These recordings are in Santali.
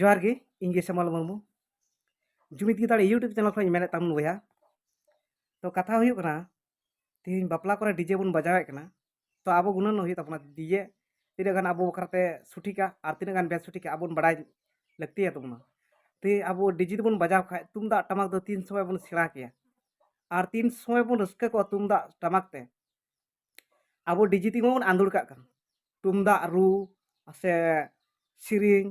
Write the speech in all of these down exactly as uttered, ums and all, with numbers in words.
ᱡᱚᱦᱟᱨ ᱜᱮ, ᱤᱧ ᱜᱮ ᱥᱮᱢᱟᱞ ᱢᱩᱨᱢᱩ᱾ ᱡᱩᱢᱤᱫ ᱜᱮ ᱫᱟᱲᱮ YouTube ᱪᱮᱱᱮᱞ ᱠᱷᱚᱱ ᱤᱧ ᱢᱮᱱᱮᱫ ᱛᱟᱵᱚᱱ ᱵᱚᱭᱦᱟ᱾ ᱛᱚ ᱠᱟᱛᱷᱟ ᱦᱩᱭᱩᱜ ᱠᱟᱱᱟ, ᱛᱮᱦᱮᱧ ᱵᱟᱯᱞᱟ ᱠᱚᱨᱮ ᱰᱤᱡᱮ ᱵᱚᱱ ᱵᱟᱡᱟᱣᱮᱫ ᱠᱟᱱᱟ᱾ ᱛᱚ ᱟᱵᱚ ᱜᱩᱱᱟᱹᱱᱚᱜ ᱦᱩᱭᱩᱜ ᱛᱟᱵᱚᱱᱟ, ᱰᱤᱡᱮ ᱛᱤᱱᱟᱹᱜ ᱜᱟᱱ ᱟᱵᱚ ᱵᱟᱠᱷᱨᱟᱛᱮ ᱥᱚᱴᱷᱤᱠᱟ ᱟᱨ ᱛᱤᱱᱟᱹᱜ ᱜᱟᱱ ᱵᱮᱥ ᱥᱚᱴᱷᱤᱠᱟ ᱟᱵᱚᱱ ᱵᱟᱲᱟᱭ ᱞᱟᱹᱠᱛᱤᱭᱟ ᱛᱟᱵᱚᱱᱟ᱾ ᱛᱮ ᱟᱵᱚ ᱰᱤᱡᱮ ᱛᱮᱵᱚᱱ ᱵᱟᱡᱟᱣ ᱠᱷᱟᱡ ᱛᱩᱢᱫᱟᱜ ᱴᱟᱢᱟᱠ ᱫᱚ ᱛᱤᱱ ᱥᱚᱢᱚᱭ ᱵᱚᱱ ᱥᱮᱬᱟ ᱠᱮᱭᱟ ᱟᱨ ᱛᱤᱱ ᱥᱚᱢᱚᱭ ᱵᱚᱱ ᱨᱟᱹᱥᱠᱟᱹ ᱠᱚᱜᱼᱟ ᱛᱩᱢᱫᱟᱜ ᱴᱟᱢᱟᱠ ᱛᱮ? ᱟᱵᱚ ᱰᱤᱡᱮ ᱛᱮᱜᱮ ᱵᱚᱱ ᱟᱸᱫᱳᱲ ᱠᱟᱜ ᱠᱟᱱ᱾ ᱛᱩᱢᱫᱟᱜ ᱨᱩ ᱥᱮ ᱥᱮᱨᱮᱧ,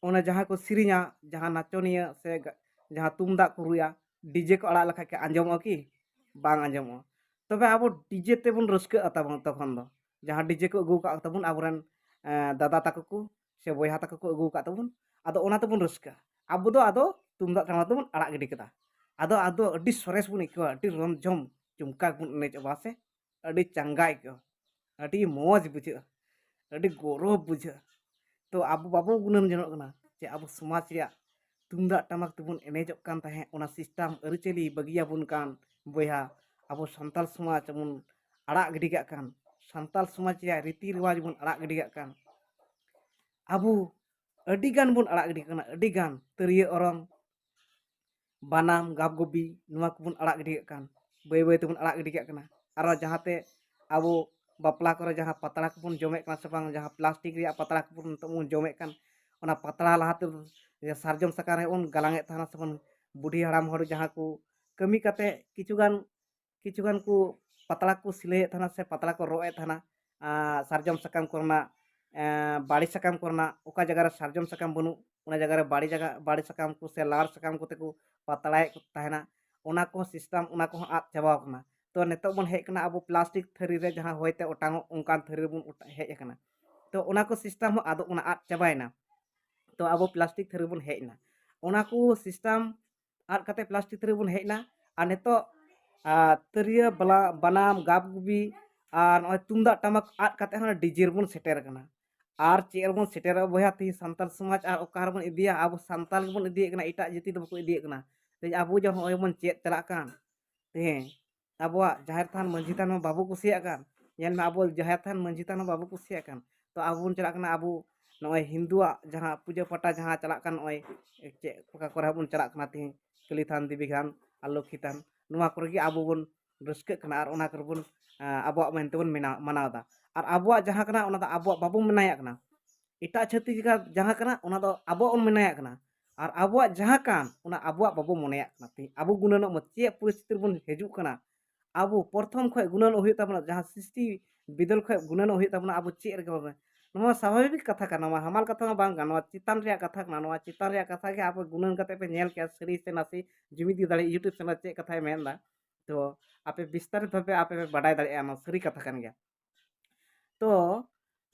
ᱚᱱᱟ ᱡᱟᱦᱟᱸ ᱠᱚ ᱥᱮᱨᱮᱧᱟ, ᱡᱟᱦᱟᱸ ᱱᱟᱪᱚᱱᱤᱭᱟᱹ ᱥᱮ ᱜᱟ-, ᱡᱟᱦᱟᱸ ᱛᱩᱢᱫᱟᱜ ᱠᱚ ᱨᱩᱭᱟ, ᱰᱤᱡᱮ ᱠᱚ ᱟᱲᱟᱜ ᱞᱮᱠᱷᱟᱡ ᱠᱤ ᱟᱸᱡᱚᱢᱚᱜᱼᱟ ᱠᱤ? ᱵᱟᱝ ᱟᱸᱡᱚᱢᱚᱜᱼᱟ᱾ ᱛᱚᱵᱮ ᱟᱵᱚ ᱰᱤᱡᱮ ᱛᱮᱵᱚᱱ ᱨᱟᱹᱥᱠᱟᱹᱜᱼᱟ ᱛᱟᱵᱚᱱ ᱛᱚᱠᱷᱚᱱ ᱫᱚ, ᱡᱟᱦᱟᱸ ᱰᱤᱡᱮ ᱠᱚ ᱟᱹᱜᱩ ᱟᱠᱟᱫ ᱛᱟᱵᱚᱱ ᱟᱵᱚᱨᱮᱱ, ᱮᱸ, ᱫᱟᱫᱟ ᱛᱟᱠᱚ ᱠᱚ ᱥᱮ ᱵᱚᱭᱦᱟ ᱛᱟᱠᱚ ᱠᱚ ᱟᱹᱜᱩ ᱟᱠᱟᱫ ᱛᱟᱵᱚᱱ, ᱟᱫᱚ ᱚᱱᱟ ᱛᱮᱵᱚᱱ ᱨᱟᱹᱥᱠᱟᱹᱜᱼᱟ᱾ ᱟᱵᱚ ᱫᱚ ᱟᱫᱚ ᱛᱩᱢᱫᱟᱜ ᱴᱟᱢᱟᱠ ᱫᱚᱵᱚᱱ ᱟᱲᱟᱜ ᱜᱤᱰᱤ ᱠᱮᱫᱟ᱾ ᱟᱫᱚ, ᱟᱫᱚ ᱟᱹᱰᱤ ᱥᱚᱨᱮᱥ ᱵᱚᱱ ᱟᱹᱭᱠᱟᱹᱣᱟ, ᱟᱹᱰᱤ ᱨᱚᱢ ᱡᱷᱚᱢ ᱡᱚᱢᱠᱟᱣ ᱵᱚᱱ ᱮᱱᱮᱡᱚᱜᱼᱟ ᱥᱮ? ᱟᱹᱰᱤ ᱪᱟᱸᱜᱟ ᱟᱹᱭᱠᱟᱹᱜᱼᱟ, ᱟᱹᱰᱤ ᱢᱚᱡᱽ ᱵᱩᱡᱷᱟᱹᱜᱼᱟ, ᱟᱹᱰᱤ ᱜᱚᱨᱚᱵᱽ ᱵᱩᱡᱷᱟᱹᱜᱼᱟ᱾ ᱛᱚ ᱟᱵᱚ ᱵᱟᱵᱚ ᱜᱩᱱᱟᱹᱱ ᱡᱚᱱᱚᱜ ᱠᱟᱱᱟ ᱡᱮ ᱟᱵᱚ ᱥᱚᱢᱟᱡᱽ ᱨᱮᱭᱟᱜ ᱛᱩᱢᱫᱟᱜ ᱴᱟᱢᱟᱠ ᱛᱮᱵᱚᱱ ᱮᱱᱮᱡᱚᱜ ᱠᱟᱱ ᱛᱟᱦᱮᱸᱫ, ᱚᱱᱟ ᱥᱤᱥᱴᱟᱢ ᱟᱹᱨᱤᱪᱟᱹᱞᱤ ᱵᱟᱹᱜᱤᱭᱟᱵᱚᱱ ᱠᱟᱱ ᱵᱚᱭᱦᱟ, ᱟᱵᱚ ᱥᱟᱱᱛᱟᱞ ᱥᱚᱢᱟᱡᱽ ᱵᱚᱱ ᱟᱲᱟᱜ ᱜᱤᱰᱤ ᱠᱟᱜ ᱠᱟᱱ, ᱥᱟᱱᱛᱟᱞ ᱥᱚᱢᱟᱡᱽ ᱨᱮᱭᱟᱜ ᱨᱤᱛᱤ ᱨᱮᱣᱟᱡᱽ ᱵᱚᱱ ᱟᱲᱟᱜ ᱜᱤᱰᱤ ᱠᱟᱜ ᱠᱟᱱ᱾ ᱟᱵᱚ ᱟᱹᱰᱤ ᱜᱟᱱ ᱵᱚᱱ ᱟᱲᱟᱜ ᱜᱤᱰᱤ ᱠᱟᱜ ᱠᱟᱱᱟ, ᱟᱹᱰᱤ ᱜᱟᱱ ᱛᱤᱨᱭᱳ ᱚᱨᱚᱝ, ᱵᱟᱱᱟᱢ, ᱜᱟᱵ ᱜᱚᱵᱤ, ᱱᱚᱣᱟ ᱠᱚᱵᱚᱱ ᱟᱲᱟᱜ ᱜᱤᱰᱤ ᱠᱟᱜ ᱠᱟᱱ, ᱵᱟᱹᱭ ᱵᱟᱹᱭ ᱛᱮᱵᱚᱱ ᱟᱲᱟᱜ ᱜᱤᱰᱤ ᱠᱟᱜ ᱠᱟᱱᱟ᱾ ᱟᱨᱚ ᱡᱟᱦᱟᱸᱛᱮ ᱟᱵᱚ ᱵᱟᱯᱞᱟ ᱠᱚᱨᱮ ᱡᱟᱦᱟᱸ ᱯᱟᱛᱲᱟ ᱠᱚᱵᱚᱱ ᱡᱚᱢᱮᱫ ᱠᱟᱱᱟ ᱥᱮ ᱵᱟᱝ, ᱡᱟᱦᱟᱸ ᱯᱞᱟᱥᱴᱤᱠ ᱨᱮᱭᱟᱜ ᱯᱟᱛᱲᱟ ᱠᱚᱵᱚᱱ ᱱᱤᱛᱚᱜ ᱵᱚᱱ ᱡᱚᱢᱮᱫ ᱠᱟᱱ, ᱚᱱᱟ ᱯᱟᱛᱲᱟ ᱞᱟᱦᱟ ᱛᱮᱫᱚ ᱥᱟᱨᱡᱚᱢ ᱥᱟᱠᱟᱢ ᱨᱮ ᱵᱚᱱ ᱜᱟᱞᱟᱝ ᱮᱫ ᱛᱟᱦᱮᱱᱟ ᱥᱮ ᱵᱚᱱ, ᱵᱩᱰᱷᱤ ᱦᱟᱲᱟᱢ ᱦᱚᱲ ᱡᱟᱦᱟᱸ ᱠᱚ ᱠᱟᱹᱢᱤ ᱠᱟᱛᱮ ᱠᱤᱪᱷᱩ ᱜᱟᱱ, ᱠᱤᱪᱷᱩ ᱜᱟᱱ ᱠᱚ ᱯᱟᱛᱲᱟ ᱠᱚ ᱥᱤᱞᱟᱹᱭᱮᱫ ᱛᱟᱦᱮᱱᱟ ᱥᱮ ᱯᱟᱛᱲᱟ ᱠᱚ ᱨᱚᱜ ᱮᱫ ᱛᱟᱦᱮᱱᱟ, ᱟᱨ ᱥᱟᱨᱡᱚᱢ ᱥᱟᱠᱟᱢ ᱠᱚᱨᱮᱱᱟᱜ, ᱮᱸ, ᱵᱟᱲᱮ ᱥᱟᱠᱟᱢ ᱠᱚᱨᱮᱱᱟᱜ, ᱚᱠᱟ ᱡᱟᱭᱜᱟ ᱨᱮ ᱥᱟᱨᱡᱚᱢ ᱥᱟᱠᱟᱢ ᱵᱟᱹᱱᱩᱜ, ᱚᱱᱟ ᱡᱟᱭᱜᱟ ᱨᱮ ᱵᱟᱲᱮ ᱡᱟᱭᱜᱟ, ᱵᱟᱲᱮ ᱥᱟᱠᱟᱢ ᱠᱚ ᱥᱮ ᱞᱟᱲ ᱥᱟᱠᱟᱢ ᱠᱚᱛᱮ ᱠᱚ ᱯᱟᱛᱲᱟᱭᱮᱫ ᱠᱚ ᱛᱟᱦᱮᱱᱟ᱾ ᱚᱱᱟ ᱠᱚᱦᱚᱸ ᱥᱤᱥᱴᱟᱢ, ᱚᱱᱟ ᱠᱚᱦᱚᱸ ᱟᱫ ᱪᱟᱵᱟᱣ ᱠᱟᱱᱟ᱾ ᱛᱚ ᱱᱤᱛᱚᱜ ᱵᱚᱱ ᱦᱮᱡ ᱠᱟᱱᱟ ᱟᱵᱚ ᱯᱞᱟᱥᱴᱤᱠ ᱛᱷᱟᱹᱨᱤ ᱨᱮ ᱡᱟᱦᱟᱸ ᱦᱚᱭᱛᱮ ᱚᱴᱟᱝᱚᱜ, ᱚᱱᱠᱟᱱ ᱛᱷᱟᱹᱨᱤ ᱨᱮᱵᱚᱱ ᱚᱴᱟ-, ᱦᱮᱡ ᱟᱠᱟᱱᱟ᱾ ᱛᱚ ᱚᱱᱟ ᱠᱚ ᱥᱤᱥᱴᱟᱢ ᱦᱚᱸ ᱟᱫᱚᱜ ᱠᱟᱱᱟ, ᱟᱫ ᱪᱟᱵᱟᱭᱮᱱᱟ᱾ ᱛᱚ ᱟᱵᱚ ᱯᱞᱟᱥᱴᱤᱠ ᱛᱷᱟᱹᱨᱤ ᱵᱚᱱ ᱦᱮᱡ ᱮᱱᱟ, ᱚᱱᱟ ᱠᱚ ᱥᱤᱥᱴᱟᱢ ᱟᱫ ᱠᱟᱛᱮ ᱯᱞᱟᱥᱴᱤᱠ ᱛᱷᱟᱹᱨᱤ ᱵᱚᱱ ᱦᱮᱡ ᱮᱱᱟ᱾ ᱟᱨ ᱱᱤᱛᱚᱜ, ᱟᱨ ᱛᱤᱨᱭᱳ, ᱵᱟᱞᱟ-, ᱵᱟᱱᱟᱢ, ᱜᱟᱵ ᱜᱩᱵᱤ ᱟᱨ ᱱᱚᱜᱼᱚᱭ ᱛᱩᱢᱫᱟᱜ ᱴᱟᱢᱟᱠ ᱟᱫ ᱠᱟᱛᱮ ᱦᱚᱸ ᱰᱤᱡᱮ ᱨᱮᱵᱚᱱ ᱥᱮᱴᱮᱨ ᱟᱠᱟᱱᱟ᱾ ᱟᱨ ᱪᱮᱫ ᱨᱮᱵᱚᱱ ᱥᱮᱴᱮᱨᱚᱜᱼᱟ ᱵᱚᱭᱦᱟ? ᱛᱮᱦᱮᱧ ᱥᱟᱱᱛᱟᱲ ᱥᱚᱢᱟᱡᱽ ᱟᱨ ᱚᱠᱟ ᱨᱮᱵᱚᱱ ᱤᱫᱤᱭᱟ? ᱟᱵᱚ ᱥᱟᱱᱛᱟᱲ ᱜᱮᱵᱚᱱ ᱤᱫᱤᱭᱮᱫ ᱠᱟᱱᱟ, ᱮᱴᱟᱜ ᱡᱟᱹᱛᱤ ᱫᱚ ᱵᱟᱠᱚ ᱤᱫᱤᱭᱮᱫ ᱠᱟᱱᱟ᱾ ᱛᱮᱦᱮᱧ ᱟᱵᱚ ᱡᱮ ᱱᱚᱜᱼᱚᱭ ᱵᱚᱱ ᱪᱮᱫ ᱪᱟᱞᱟᱜ ᱠᱟᱱ, ᱛᱮᱦᱮᱧ ᱟᱵᱚᱣᱟᱜ ᱡᱟᱦᱮᱨ ᱛᱷᱟᱱ ᱢᱟᱹᱡᱷᱤ ᱛᱷᱟᱱ ᱦᱚᱸ ᱵᱟᱵᱚ ᱠᱩᱥᱤᱭᱟᱜ ᱠᱟᱱ᱾ ᱧᱮᱞ ᱢᱮ, ᱟᱵᱚ ᱡᱟᱦᱮᱨ ᱛᱷᱟᱱ ᱢᱟᱹᱡᱷᱤ ᱛᱷᱟᱱ ᱦᱚᱸ ᱵᱟᱵᱚ ᱠᱩᱥᱤᱭᱟᱜ ᱠᱟᱱ᱾ ᱛᱚ ᱟᱵᱚ ᱵᱚᱱ ᱪᱟᱞᱟᱜ ᱠᱟᱱᱟ ᱟᱵᱚ, ᱱᱚᱜᱼᱚᱭ ᱦᱤᱱᱫᱩᱣᱟᱜ ᱡᱟᱦᱟᱸ ᱯᱩᱡᱟᱹ ᱯᱟᱴᱟ ᱡᱟᱦᱟᱸ ᱪᱟᱞᱟᱜ ᱠᱟᱱ, ᱱᱚᱜᱼᱚᱭ ᱪᱮᱫ ᱚᱠᱟ ᱠᱚᱨᱮ ᱦᱚᱸ ᱵᱚᱱ ᱪᱟᱞᱟᱜ ᱠᱟᱱᱟ ᱛᱤᱦᱤᱧ, ᱠᱟᱹᱞᱤ ᱛᱷᱟᱱ, ᱫᱮᱵᱤ ᱛᱷᱟᱱ ᱟᱨ ᱞᱚᱠᱠᱷᱤ ᱛᱷᱟᱱ, ᱱᱚᱣᱟ ᱠᱚᱨᱮ ᱜᱮ ᱟᱵᱚ ᱵᱚᱱ ᱨᱟᱹᱥᱠᱟᱹᱜ ᱠᱟᱱᱟ ᱟᱨ ᱚᱱᱟ ᱠᱚᱨᱮ ᱵᱚᱱ, ᱟᱵᱚᱣᱟᱜ ᱢᱮᱱᱛᱮ ᱵᱚᱱ ᱢᱮᱱᱟ-, ᱢᱟᱱᱟᱣ ᱮᱫᱟ᱾ ᱟᱨ ᱟᱵᱚᱣᱟᱜ ᱡᱟᱦᱟᱸ ᱠᱟᱱᱟ, ᱚᱱᱟ ᱫᱚ ᱟᱵᱚᱣᱟᱜ ᱵᱟᱵᱚᱱ ᱢᱮᱱᱟᱭᱟᱜ ᱠᱟᱱᱟ᱾ ᱮᱴᱟᱜ ᱪᱷᱟᱹᱛᱤᱠ ᱡᱟᱦᱟᱸ ᱠᱟᱱᱟ, ᱚᱱᱟ ᱫᱚ ᱟᱵᱚᱣᱟᱜ ᱵᱚᱱ ᱢᱮᱱᱟᱭᱟᱜ ᱠᱟᱱᱟ᱾ ᱟᱨ ᱟᱵᱚᱣᱟᱜ ᱡᱟᱦᱟᱸ ᱠᱟᱱ, ᱚᱱᱟ ᱟᱵᱚᱣᱟᱜ ᱵᱟᱵᱚ ᱢᱚᱱᱮᱭᱟᱜ ᱠᱟᱱᱟ᱾ ᱛᱮᱦᱮᱧ ᱟᱵᱚ ᱜᱩᱱᱟᱹᱱᱚᱜ ᱢᱟ, ᱪᱮᱫ ᱯᱚᱨᱤᱥᱛᱷᱤᱛᱤ ᱨᱮᱵᱚᱱ ᱦᱤᱡᱩᱜ ᱠᱟᱱᱟ, ᱟᱵᱚ ᱯᱨᱚᱛᱷᱚᱢ ᱠᱷᱚᱱ ᱜᱩᱱᱟᱹᱱᱚᱜ ᱦᱩᱭᱩᱜ ᱛᱟᱵᱚᱱᱟ᱾ ᱡᱟᱦᱟᱸ ᱥᱨᱤᱥᱴᱤ ᱵᱤᱫᱟᱹᱞ ᱠᱷᱚᱱ ᱜᱩᱱᱟᱹᱱᱚᱜ ᱦᱩᱭᱩᱜ ᱛᱟᱵᱚᱱᱟ, ᱟᱵᱚ ᱪᱮᱫ ᱨᱮᱜᱮ ᱵᱟᱵᱚᱱ, ᱱᱚᱣᱟ ᱥᱟᱵᱷᱟᱵᱤᱠ ᱠᱟᱛᱷᱟ ᱠᱟᱱᱟ, ᱱᱚᱣᱟ ᱦᱟᱢᱟᱞ ᱠᱟᱛᱷᱟ ᱢᱟ ᱵᱟᱝ ᱠᱟᱱᱟ, ᱱᱚᱣᱟ ᱪᱮᱛᱟᱱ ᱨᱮᱭᱟᱜ ᱠᱟᱛᱷᱟ ᱠᱟᱱᱟ᱾ ᱱᱚᱣᱟ ᱪᱮᱛᱟᱱ ᱨᱮᱭᱟᱜ ᱠᱟᱛᱷᱟ ᱜᱮ ᱟᱵᱚ ᱜᱩᱱᱟᱹᱱ ᱠᱟᱛᱮ ᱯᱮ ᱧᱮᱞ ᱠᱮᱭᱟ, ᱥᱟᱹᱨᱤ ᱥᱮ ᱱᱟᱥᱮ, ᱡᱩᱢᱤᱫ ᱜᱮ ᱫᱟᱲᱮ YouTube ᱪᱮᱱᱮᱞ ᱪᱮᱫ ᱠᱟᱛᱷᱟᱭ ᱢᱮᱱᱫᱟ᱾ ᱛᱚ ᱟᱯᱮ ᱵᱤᱥᱛᱟᱨᱤᱛ ᱵᱷᱟᱵᱮ ᱟᱯᱮ ᱯᱮ ᱵᱟᱰᱟᱭ ᱫᱟᱲᱮᱭᱟᱜᱼᱟ, ᱱᱚᱣᱟ ᱥᱟᱹᱨᱤ ᱠᱟᱛᱷᱟ ᱠᱟᱱ ᱜᱮᱭᱟ᱾ ᱛᱚ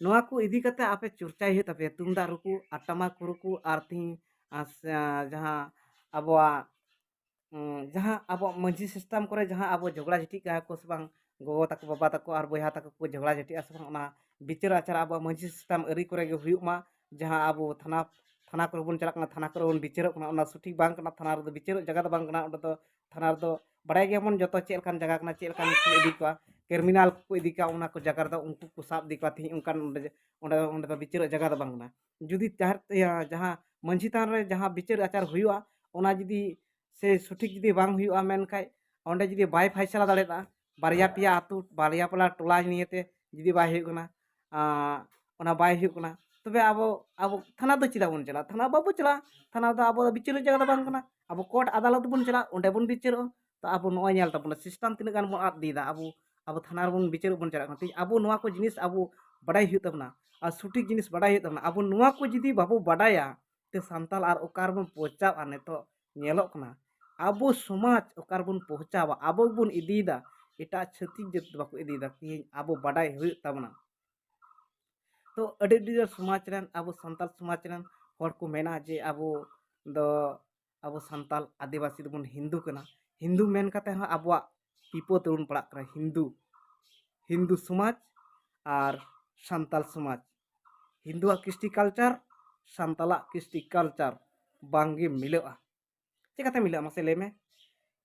ᱱᱚᱣᱟ ᱠᱚ ᱤᱫᱤ ᱠᱟᱛᱮ ᱟᱯᱮ ᱪᱚᱨᱪᱟᱭ ᱦᱩᱭᱩᱜ ᱛᱟᱯᱮᱭᱟ, ᱛᱩᱢᱫᱟᱜ ᱨᱩ ᱠᱚ ᱟᱨ ᱴᱟᱢᱟᱠ ᱨᱩ ᱠᱚ ᱟᱨ ᱛᱤᱦᱤᱧ, ᱟᱨ ᱥᱮ, ᱡᱟᱦᱟᱸ ᱟᱵᱚᱣᱟᱜ, ᱩᱸ, ᱡᱟᱦᱟᱸ ᱟᱵᱚᱣᱟᱜ ᱢᱟᱹᱡᱷᱤ system ᱠᱚᱨᱮ ᱡᱟᱦᱟᱸ ᱟᱵᱚ ᱡᱷᱚᱜᱽᱲᱟ ᱡᱷᱤᱴᱤᱜ ᱠᱟᱱᱟ ᱠᱚ ᱥᱮ ᱵᱟᱝ, ᱜᱚᱜᱚ ᱛᱟᱠᱚ, ᱵᱟᱵᱟ ᱛᱟᱠᱚ ᱟᱨ ᱵᱚᱭᱦᱟ ᱛᱟᱠᱚ ᱠᱚ ᱡᱷᱚᱜᱽᱲᱟ ᱡᱷᱤᱴᱤᱜᱼᱟ ᱥᱮ ᱵᱟᱝ, ᱚᱱᱟ ᱵᱤᱪᱟᱹᱨ ᱟᱪᱟᱨ ᱟᱵᱚᱣᱟᱜ ᱢᱟᱹᱡᱷᱤ system ᱟᱹᱨᱤ ᱠᱚᱨᱮ ᱜᱮ ᱦᱩᱭᱩᱜ ᱢᱟ᱾ ᱡᱟᱦᱟᱸ ᱟᱵᱚ ᱛᱷᱟᱱᱟ, ᱛᱷᱟᱱᱟ ᱠᱚᱨᱮ ᱵᱚᱱ ᱪᱟᱞᱟᱜ ᱠᱟᱱᱟ, ᱛᱷᱟᱱᱟ ᱠᱚᱨᱮ ᱵᱚᱱ ᱵᱤᱪᱟᱹᱨᱚᱜ ᱠᱟᱱᱟ, ᱚᱱᱟ ᱥᱚᱴᱷᱤᱠ ᱵᱟᱝ ᱠᱟᱱᱟ᱾ ᱛᱷᱟᱱᱟ ᱨᱮᱫᱚ ᱵᱤᱪᱟᱹᱨᱚᱜ ᱡᱟᱭᱜᱟ ᱫᱚ ᱵᱟᱝ ᱠᱟᱱᱟ᱾ ᱚᱸᱰᱮ ᱫᱚ ᱛᱷᱟᱱᱟ ᱨᱮᱫᱚ ᱵᱟᱲᱟᱭ ᱜᱮᱭᱟᱵᱚᱱ ᱡᱚᱛᱚ ᱪᱮᱫ ᱞᱮᱠᱟᱱ ᱡᱟᱭᱜᱟ ᱠᱟᱱᱟ, ᱪᱮᱫ ᱞᱮᱠᱟᱱ ᱠᱚ ᱤᱫᱤ ᱠᱚᱣᱟ, ᱠᱨᱤᱢᱤᱱᱟᱞ ᱠᱚᱠᱚ ᱤᱫᱤ ᱠᱚᱣᱟ, ᱚᱱᱟ ᱠᱚ ᱡᱟᱭᱜᱟ ᱨᱮᱫᱚ ᱩᱱᱠᱩ ᱠᱚ ᱥᱟᱵ ᱤᱫᱤ ᱠᱚᱣᱟ᱾ ᱛᱮᱦᱮᱧ ᱚᱱᱠᱟᱱ ᱚᱸᱰᱮ, ᱚᱸᱰᱮ, ᱚᱸᱰᱮ ᱫᱚ ᱵᱤᱪᱟᱹᱨᱚᱜ ᱡᱟᱭᱜᱟ ᱫᱚ ᱵᱟᱝ ᱠᱟᱱᱟ᱾ ᱡᱩᱫᱤ ᱡᱟᱦᱟᱸ, ᱤᱭᱟᱹ, ᱡᱟᱦᱟᱸ ᱢᱟᱹᱡᱷᱤ ᱛᱷᱟᱱ ᱨᱮ ᱡᱟᱦᱟᱸ ᱵᱤᱪᱟᱹᱨ ᱟᱪᱟᱨ ᱦᱩᱭᱩᱜᱼᱟ, ᱚᱱᱟ ᱡᱩᱫᱤ ᱥᱮ ᱥᱚᱴᱷᱤᱠ ᱡᱩᱫᱤ ᱵᱟᱝ ᱦᱩᱭᱩᱜᱼᱟ, ᱢᱮᱱᱠᱷᱟᱡ ᱚᱸᱰᱮ ᱡᱩᱫᱤ ᱵᱟᱭ ᱯᱷᱟᱭᱥᱟᱞᱟ ᱫᱟᱲᱮᱭᱟᱜᱼᱟ, ᱵᱟᱨᱭᱟ ᱯᱮᱭᱟ ᱟᱹᱛᱩ, ᱵᱟᱨᱭᱟ ᱯᱮᱭᱟ ᱴᱚᱞᱟ ᱱᱤᱭᱮᱛᱮ ᱡᱩᱫᱤ ᱵᱟᱭ ᱦᱩᱭᱩᱜ ᱠᱟᱱᱟ, ᱟᱸ, ᱚᱱᱟ ᱵᱟᱭ ᱦᱩᱭᱩᱜ ᱠᱟᱱᱟ, ᱛᱚᱵᱮ ᱟᱵᱚ, ᱟᱵᱚ ᱛᱷᱟᱱᱟ ᱫᱚ ᱪᱮᱫᱟᱜ ᱵᱚᱱ ᱪᱟᱞᱟᱜᱼᱟ? ᱛᱷᱟᱱᱟ ᱵᱟᱵᱚ ᱪᱟᱞᱟᱜᱼᱟ᱾ ᱛᱷᱟᱱᱟ ᱫᱚ ᱟᱵᱚ ᱫᱚ ᱵᱤᱪᱟᱹᱨ ᱡᱟᱭᱜᱟ ᱫᱚ ᱵᱟᱝ ᱠᱟᱱᱟ᱾ ᱟᱵᱚ ᱠᱳᱨᱴ ᱟᱫᱟᱞᱚᱛ ᱵᱚᱱ ᱪᱟᱞᱟᱜᱼᱟ, ᱚᱸᱰᱮ ᱵᱚᱱ ᱵᱤᱪᱟᱹᱨᱚᱜᱼᱟ᱾ ᱛᱚ ᱟᱵᱚ ᱱᱚᱜᱼᱚᱭ ᱧᱮᱞ ᱛᱟᱵᱚᱱᱟ, system ᱛᱤᱱᱟᱹᱜ ᱜᱟᱱ ᱵᱚᱱ ᱟᱫ ᱤᱫᱤᱭᱮᱫᱟ᱾ ᱟᱵᱚ, ᱟᱵᱚ ᱛᱷᱟᱱᱟ ᱨᱮᱵᱚᱱ ᱵᱤᱪᱟᱹᱨ ᱵᱚᱱ ᱪᱟᱞᱟᱜ ᱠᱟᱱᱟ᱾ ᱛᱮᱦᱮᱧ ᱟᱵᱚ ᱱᱚᱣᱟ ᱠᱚ ᱡᱤᱱᱤᱥ ᱟᱵᱚ ᱵᱟᱰᱟᱭ ᱦᱩᱭᱩᱜ ᱛᱟᱵᱚᱱᱟ ᱟᱨ ᱥᱚᱴᱷᱤᱠ ᱡᱤᱱᱤᱥ ᱵᱟᱰᱟᱭ ᱦᱩᱭᱩᱜ ᱛᱟᱵᱚᱱᱟ᱾ ᱟᱵᱚ ᱱᱚᱣᱟ ᱠᱚ ᱡᱩᱫᱤ ᱵᱟᱵᱚ ᱵᱟᱰᱟᱭᱟ, ᱛᱮ ᱥᱟᱱᱛᱟᱲ ᱟᱨ ᱚᱠᱟ ᱨᱮᱵᱚᱱ ᱯᱳᱣᱪᱷᱟᱜᱼᱟ? ᱱᱤᱛᱚᱜ ᱧᱮᱞᱚᱜ ᱠᱟᱱᱟ, ᱟᱵᱚ ᱥᱚᱢᱟᱡᱽ ᱚᱠᱟ ᱨᱮᱵᱚᱱ ᱯᱳᱣᱪᱷᱟᱣᱟ? ᱟᱵᱚ ᱜᱮᱵᱚᱱ ᱤᱫᱤᱭᱮᱫᱟ, ᱮᱴᱟᱜ ᱪᱷᱟᱹᱛᱤᱠ ᱡᱟᱹᱛ ᱫᱚ ᱵᱟᱠᱚ ᱤᱫᱤᱭᱮᱫᱟ᱾ ᱛᱮᱦᱮᱧ ᱟᱵᱚ ᱵᱟᱰᱟᱭ ᱦᱩᱭᱩᱜ ᱛᱟᱵᱚᱱᱟ᱾ ᱛᱚ ᱟᱹᱰᱤ ᱟᱹᱰᱤ ᱡᱳᱨ ᱥᱚᱢᱟᱡᱽ ᱨᱮᱱ, ᱟᱵᱚ ᱥᱟᱱᱛᱟᱲ ᱥᱚᱢᱟᱡᱽ ᱨᱮᱱ ᱦᱚᱲ ᱠᱚ ᱢᱮᱱᱟ ᱡᱮ ᱟᱵᱚ ᱫᱚ, ᱟᱵᱚ ᱥᱟᱱᱛᱟᱲ ᱟᱹᱫᱤᱵᱟᱹᱥᱤ ᱫᱚᱵᱚᱱ ᱦᱤᱱᱫᱩ ᱠᱟᱱᱟ᱾ ᱦᱤᱱᱫᱩ ᱢᱮᱱ ᱠᱟᱛᱮ ᱦᱚᱸ ᱟᱵᱚᱣᱟᱜ ᱵᱤᱯᱚᱫ ᱨᱮᱵᱚᱱ ᱯᱟᱲᱟᱜ ᱠᱟᱱᱟ᱾ ᱦᱤᱱᱫᱩ, ᱦᱤᱱᱫᱩ ᱥᱚᱢᱟᱡᱽ ᱟᱨ ᱥᱟᱱᱛᱟᱲ ᱥᱚᱢᱟᱡᱽ, ᱦᱤᱱᱫᱩᱣᱟᱜ ᱠᱨᱤᱥᱴᱤ culture, ᱥᱟᱱᱛᱟᱲᱟᱜ ᱠᱨᱤᱥᱴᱤ culture ᱵᱟᱝᱜᱮ ᱢᱤᱞᱟᱹᱜᱼᱟ᱾ ᱪᱮᱠᱟᱛᱮ ᱢᱤᱞᱟᱹᱜᱼᱟ, ᱢᱟᱥᱮ ᱞᱟᱹᱭ ᱢᱮ?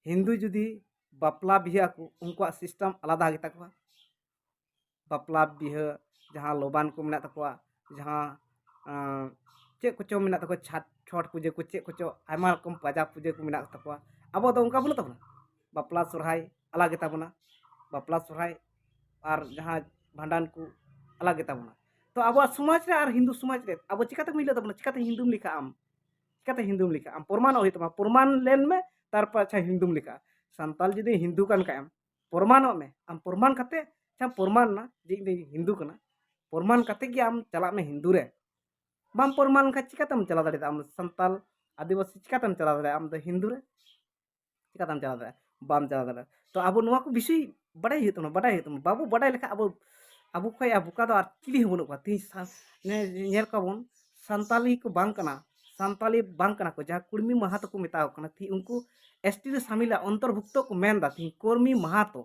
ᱦᱤᱱᱫᱩ ᱡᱩᱫᱤ ᱵᱟᱯᱞᱟ ᱵᱤᱦᱟᱹ ᱟᱠᱚ, ᱩᱱᱠᱩᱣᱟᱜ system ᱟᱞᱟᱫᱟ ᱜᱮᱛᱟ ᱠᱚᱣᱟ᱾ ᱵᱟᱯᱞᱟ ᱵᱤᱦᱟᱹ, ᱡᱟᱦᱟᱸ ᱞᱚᱵᱟᱱ ᱠᱚ ᱢᱮᱱᱟᱜ ᱛᱟᱠᱚᱣᱟ, ᱡᱟᱦᱟᱸ ᱟᱸ, ᱪᱮᱫ ᱠᱚᱪᱚ ᱢᱮᱱᱟᱜ ᱛᱟᱠᱚᱣᱟ, ᱪᱷᱟᱴ ᱪᱷᱚᱴ ᱯᱩᱡᱟᱹ ᱠᱚ, ᱪᱮᱫ ᱠᱚᱪᱚ ᱟᱭᱢᱟ ᱨᱚᱠᱚᱢ ᱯᱟᱡᱟ ᱯᱩᱡᱟᱹ ᱠᱚ ᱢᱮᱱᱟᱜ ᱛᱟᱠᱚᱣᱟ᱾ ᱟᱵᱚ ᱫᱚ ᱚᱱᱠᱟ ᱵᱟᱹᱱᱩᱜ ᱛᱟᱵᱚᱱᱟ᱾ ᱵᱟᱯᱞᱟ ᱥᱚᱨᱦᱟᱭ ᱟᱞᱟᱜᱽ ᱜᱮᱛᱟ ᱵᱚᱱᱟ, ᱵᱟᱯᱞᱟ ᱥᱚᱨᱦᱟᱭ ᱟᱨ ᱡᱟᱦᱟᱸ ᱵᱷᱟᱸᱰᱟᱱ ᱠᱚ ᱟᱞᱟᱜᱽ ᱜᱮᱛᱟ ᱵᱚᱱᱟ᱾ ᱛᱚ ᱟᱵᱚᱣᱟᱜ ᱥᱚᱢᱟᱡᱽ ᱨᱮ ᱟᱨ ᱦᱤᱱᱫᱩ ᱥᱚᱢᱟᱡᱽ ᱨᱮ ᱟᱵᱚ ᱪᱤᱠᱟᱛᱮ ᱢᱤᱞᱟᱹᱜ ᱛᱟᱵᱚᱱᱟ? ᱪᱤᱠᱟᱛᱮ ᱦᱤᱱᱫᱩᱢ ᱞᱮᱠᱷᱟᱜ ᱟᱢ? ᱪᱤᱠᱟᱛᱮ ᱦᱤᱱᱫᱩᱢ ᱞᱮᱠᱷᱟᱜ ᱟᱢ? ᱯᱨᱚᱢᱟᱱᱚᱜ ᱦᱩᱭᱩᱜ ᱛᱟᱢᱟ᱾ ᱯᱨᱚᱢᱟᱱ ᱞᱮᱱ ᱢᱮ, ᱛᱟᱨᱯᱚᱨ ᱟᱪᱪᱷᱟ ᱦᱤᱱᱫᱩᱢ ᱞᱮᱠᱷᱟᱜᱼᱟ᱾ ᱥᱟᱱᱛᱟᱞ ᱡᱩᱫᱤ ᱦᱤᱱᱫᱩ ᱠᱟᱱ ᱠᱷᱟᱡ ᱮᱢ, ᱯᱨᱚᱢᱟᱱᱚᱜ ᱢᱮ᱾ ᱟᱢ ᱯᱨᱚᱢᱟᱱ ᱠᱟᱛᱮ, ᱟᱪᱪᱷᱟ ᱯᱨᱚᱢᱟᱱ ᱱᱟ ᱡᱮ ᱤᱧ ᱫᱚ ᱦᱤᱱᱫᱩ ᱠᱟᱱᱟ, ᱯᱨᱚᱢᱟᱱ ᱠᱟᱛᱮ ᱜᱮ ᱟᱢ ᱪᱟᱞᱟᱜ ᱢᱮ ᱦᱤᱱᱫᱩ ᱨᱮ᱾ ᱵᱟᱢ ᱯᱨᱚᱢᱟᱱ ᱞᱮᱱᱠᱷᱟᱱ ᱪᱤᱠᱟᱛᱮᱢ ᱪᱟᱞᱟᱣ ᱫᱟᱲᱮᱭᱟᱜᱼᱟ? ᱟᱢ ᱥᱟᱱᱛᱟᱞ ᱟᱹᱫᱤᱵᱟᱹᱥᱤ ᱪᱤᱠᱟᱛᱮᱢ ᱪᱟᱞᱟᱣ ᱫᱟᱲᱮᱭᱟᱜᱼᱟ ᱟᱢ ᱫᱚ ᱦᱤᱱᱫᱩ ᱨᱮ? ᱪᱤᱠᱟᱛᱮᱢ ᱪᱟᱞᱟᱣ ᱫᱟᱲᱮᱭᱟᱜᱼᱟ? ᱵᱟᱢ ᱪᱟᱞᱟᱣ ᱫᱟᱲᱮᱭᱟᱜᱼᱟ᱾ ᱛᱚ ᱟᱵᱚ ᱱᱚᱣᱟ ᱠᱚ ᱵᱤᱥᱚᱭ ᱵᱟᱰᱟᱭ ᱦᱩᱭᱩᱜ ᱛᱟᱵᱚᱱᱟ, ᱵᱟᱰᱟᱭ ᱦᱩᱭᱩᱜ ᱛᱟᱵᱚᱱᱟ᱾ ᱵᱟᱵᱚ ᱵᱟᱰᱟᱭ ᱞᱮᱠᱷᱟᱱ ᱟᱵᱚ, ᱟᱵᱚ ᱠᱷᱚᱱ ᱟᱨ ᱵᱚᱠᱟ ᱫᱚ ᱟᱨ ᱪᱤᱞᱤ ᱦᱚᱸ ᱵᱟᱹᱱᱩᱜ ᱠᱚᱣᱟ᱾ ᱛᱮᱦᱤᱧ ᱥᱟ-, ᱧᱮ-, ᱧᱮᱞ ᱠᱚᱣᱟ ᱵᱚᱱ, ᱥᱟᱱᱛᱟᱞᱤ ᱠᱚ ᱵᱟᱝ ᱠᱟᱱᱟ, ᱥᱟᱱᱛᱟᱞᱤ ᱵᱟᱝ ᱠᱟᱱᱟ ᱠᱚ, ᱡᱟᱦᱟᱸ ᱠᱩᱲᱢᱤ ᱢᱟᱦᱟᱛᱚ ᱠᱚ ᱢᱮᱛᱟ ᱠᱚ ᱠᱟᱱᱟ, ᱛᱮᱦᱤᱧ ᱩᱱᱠᱩ ᱮᱥ ᱴᱤ ᱨᱮ ᱥᱟᱢᱤᱞᱟ, ᱚᱱᱛᱚᱨᱵᱷᱩᱠᱛᱚ ᱠᱚ ᱢᱮᱱᱫᱟ ᱛᱮᱦᱤᱧ ᱠᱩᱲᱢᱤ ᱢᱟᱦᱟᱛᱚ᱾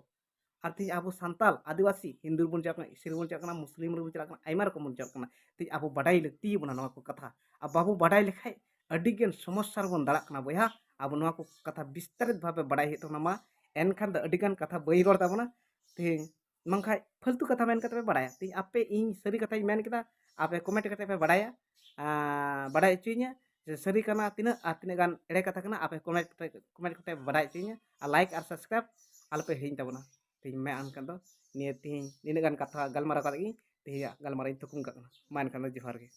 ᱟᱨ ᱛᱮᱦᱤᱧ ᱟᱵᱚ ᱥᱟᱱᱛᱟᱞ, ᱟᱹᱫᱤᱵᱟᱹᱥᱤ, ᱦᱤᱱᱫᱩ ᱨᱮᱵᱚᱱ ᱪᱟᱞᱟᱜ ᱠᱟᱱᱟ, ᱤᱥᱟᱹᱭ ᱨᱮᱵᱚᱱ ᱪᱟᱞᱟᱜ ᱠᱟᱱᱟ, ᱟᱭᱢᱟ ᱨᱚᱠᱚᱢ ᱵᱚᱱ ᱪᱟᱞᱟᱜ ᱠᱟᱱᱟ᱾ ᱛᱮᱦᱤᱧ ᱟᱵᱚ ᱵᱟᱰᱟᱭ ᱞᱟᱹᱠᱛᱤ ᱵᱚᱱᱟ ᱱᱚᱣᱟ ᱠᱚ ᱠᱟᱛᱷᱟ᱾ ᱟᱨ ᱵᱟᱵᱚ ᱵᱟᱰᱟᱭ ᱞᱮᱠᱷᱟᱡ ᱟᱹᱰᱤᱜᱟᱱ ᱥᱚᱢᱚᱥᱥᱟ ᱨᱮᱵᱚᱱ ᱫᱟᱲᱟᱜ ᱠᱟᱱᱟ ᱵᱚᱭᱦᱟ᱾ ᱟᱵᱚ ᱱᱚᱣᱟ ᱠᱚ ᱠᱟᱛᱷᱟ ᱵᱤᱥᱛᱟᱨᱤᱛ ᱵᱷᱟᱵᱮ ᱵᱟᱰᱟᱭ ᱦᱩᱭᱩᱜ ᱛᱟᱵᱚᱱᱟ᱾ ᱢᱟ ᱮᱱᱠᱷᱟᱱ ᱫᱚ ᱟᱹᱰᱤᱜᱟᱱ ᱠᱟᱛᱷᱟ ᱵᱟᱹᱧ ᱨᱚᱲ ᱛᱟᱵᱚᱱᱟ᱾ ᱛᱮᱦᱤᱧ ᱵᱟᱝᱠᱷᱟᱡ ᱯᱷᱟᱹᱞᱛᱩ ᱠᱟᱛᱷᱟ ᱢᱮᱱ ᱠᱟᱛᱮ ᱯᱮ ᱵᱟᱰᱟᱭᱟ᱾ ᱛᱮᱦᱤᱧ ᱟᱯᱮ ᱤᱧ ᱥᱟᱹᱨᱤ ᱠᱟᱛᱷᱟᱧ ᱢᱮᱱ ᱠᱮᱫᱟ, ᱟᱯᱮ ᱠᱚᱢᱮᱱᱴ ᱠᱟᱛᱮ ᱯᱮ ᱵᱟᱰᱟᱭᱟ, ᱟᱨ ᱵᱟᱰᱟᱭ ᱦᱚᱪᱚᱭᱤᱧᱟ ᱡᱮ ᱥᱟᱹᱨᱤ ᱠᱟᱱᱟ ᱛᱤᱱᱟᱹᱜ ᱟᱨ ᱛᱤᱱᱟᱹᱜ ᱜᱟᱱ ᱮᱲᱮ ᱠᱟᱛᱷᱟ ᱠᱟᱱᱟ, ᱟᱯᱮ ᱠᱚᱢᱮᱱᱴ ᱠᱟᱛᱮ, ᱠᱚᱢᱮᱱᱴ ᱠᱟᱛᱮ ᱯᱮ ᱵᱟᱰᱟᱭ ᱦᱚᱪᱚᱭᱤᱧᱟ᱾ ᱟᱨ ᱞᱟᱭᱤᱠ ᱟᱨ ᱥᱟᱵᱥᱠᱨᱟᱭᱤᱵ ᱟᱞᱚᱯᱮ ᱦᱤᱲᱤᱧ ᱛᱟᱵᱚᱱᱟ᱾ ᱛᱮᱦᱤᱧ ᱢᱟ ᱮᱱᱠᱷᱟᱱ ᱫᱚ ᱱᱤᱭᱟᱹ ᱛᱮᱦᱤᱧ ᱱᱤᱱᱟᱹᱜ ᱜᱟᱱ ᱠᱟᱛᱷᱟ ᱜᱟᱞᱢᱟᱨᱟᱣ ᱠᱟᱛᱮ ᱜᱮ ᱛᱮᱦᱮᱧᱟᱜ ᱜᱟᱞᱢᱟᱨᱟᱣ ᱤᱧ ᱛᱷᱩᱠᱩᱢ ᱠᱟᱜ ᱠᱟᱱᱟ᱾ ᱢᱟ ᱮᱱᱠᱷᱟᱱ ᱫᱚ ᱡᱚᱦᱟᱨ ᱜᱮ᱾